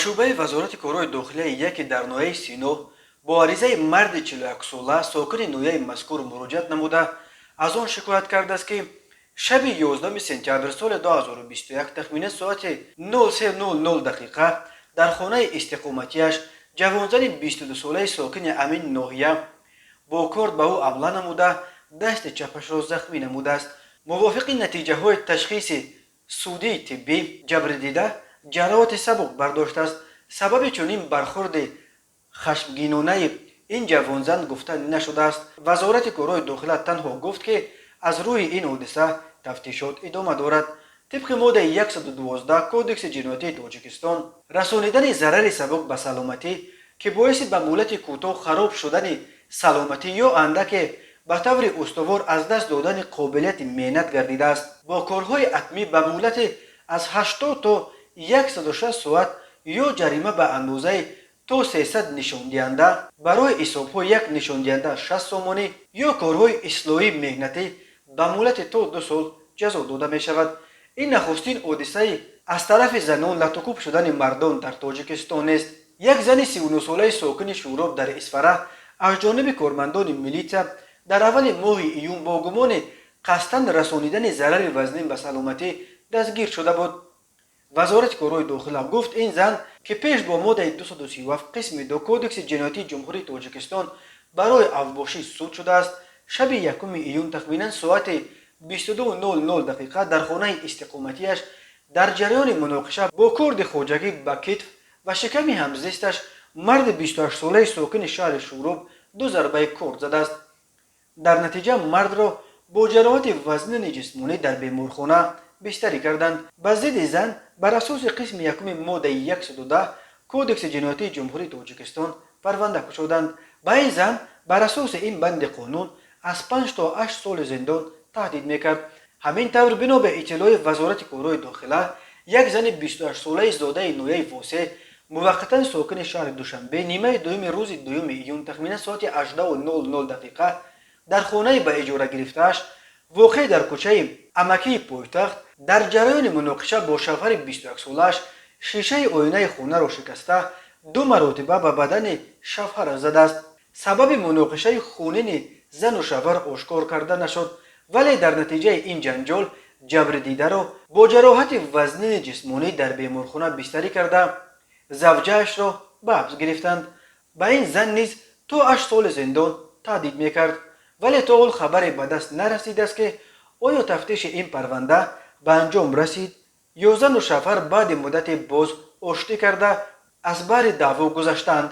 Шӯъбаи Вазорати корҳои дохилияи яке дар ноҳияи Сино бо аризаи марди 41-сола, сокини ноҳияи мазкур, муроҷиат намуда, аз он шикоят кардааст, ки шаби 11 сентябр соли 2021 тахминан соати 03:00 дақиқа дар хонаи истиқоматиаш ҷавонзани 22-солаи сокини ҳамин ноҳия бо корд ба ӯ ҳамла намуда, дасти чапашро захмӣ намудааст. Мувофиқи натиҷаҳои ташхиси судии тиббӣ, ҷабрдида ҷароҳати сабук бардоштааст. Сабаби чунин бархурди хашмгинонаи ин ҷавонзан гуфта нашудааст. Вазорати корҳои дохила танҳо гуфт, ки аз рӯи ин ҳодиса тафтишот идома дорад. Тибқи моддаи 112 Кодекси ҷиноятии Тоҷикистон, расонидани зарари сабук ба саломатӣ, ки боиси ба муҳлати кӯтоҳ хароб шудани саломатӣ ё андаке ба таври устувор аз даст додани қобилияти меҳнат гардидааст, бо корҳои ҳатмӣ ба муҳлати аз 80 то 160 соат ё ҷарима ба андозаи то 300 нишондиҳанда, барои ҳисобҳо як нишондиҳанда 60 сомонӣ, ё корҳои ислоҳии меҳнатӣ ба муҳлати то 2 сол ҷазо дода мешавад. Ин нахустин ҳодисаи аз тарафи занон латукӯб шудани мардон дар Тоҷикистон нест. Як зани 39-солаи сокини Шӯроб дар Исфара аз ҷониби кормандони милитсия дар аввали моҳи июн бо гумони қасдан расонидани зарари вазнин ба саломатӣ дастгир шуда буд. Вазорати корҳои дохила гуфт, ин зан, ки пеш бо моддаи 237 қисми 2 Кодекси ҷиноятии Ҷумҳурии Тоҷикистон барои авбошӣ суд шудааст, шаби 1 июн тахминан соати 22:00 дақиқа дар хонаи истиқоматиаш дар ҷараёни муноқиша бо корди хоҷагӣ ба китф ва шиками ҳамзисташ, марди 28-солаи сокини шаҳри Шӯроб, ду зарбаи корд задааст. Дар натиҷа мардро бо ҷароҳати вазнини ҷисмонӣ дар беморхона бистарӣ карданд. Ба зидди зан бар асоси қисми якуми моддаи 110 Кодекси ҷиноятии Ҷумҳурии Тоҷикистон парванда кушоданд. Ба ин зан бар асоси ин банди қонун аз 5 то 8 соли зиндон таҳдид мекард. Ҳамин тавр, бино ба иттилои Вазорати корҳои дохила, як зани 28-солаи зодаи ноҳияи Восе, муваққатан сокини шаҳри Душанбе, нимаи дуюми рӯзи 2 июн тахминан соати 18:00 дақиқа дар хонаи ба иҷора гирифтааш, воқеъ дар кӯчаи Амакии пойтахт, дар ҷараёни муноқиша бо шавҳари 21-солааш шишаи оинаи хонаро шикаста, ду маротиба ба бадани шавҳараш задааст. Сабаби муноқишаи хунини зану шавҳар ошкор карда нашуд, вале дар натиҷаи ин ҷанҷол ҷабрдидаро бо ҷароҳати вазнини ҷисмонӣ дар беморхона бистарӣ карда, завҷаашро ба ҳабс гирифтанд. Ба ин зан низ то 8 соли зиндон таҳдид мекард, вале то ҳол хабаре ба даст нарасидааст, ки оё тафтиши ин парванда ба анҷом расид ё зану шавҳар баъди муддате боз оштӣ карда, аз баҳри даъво гузаштанд.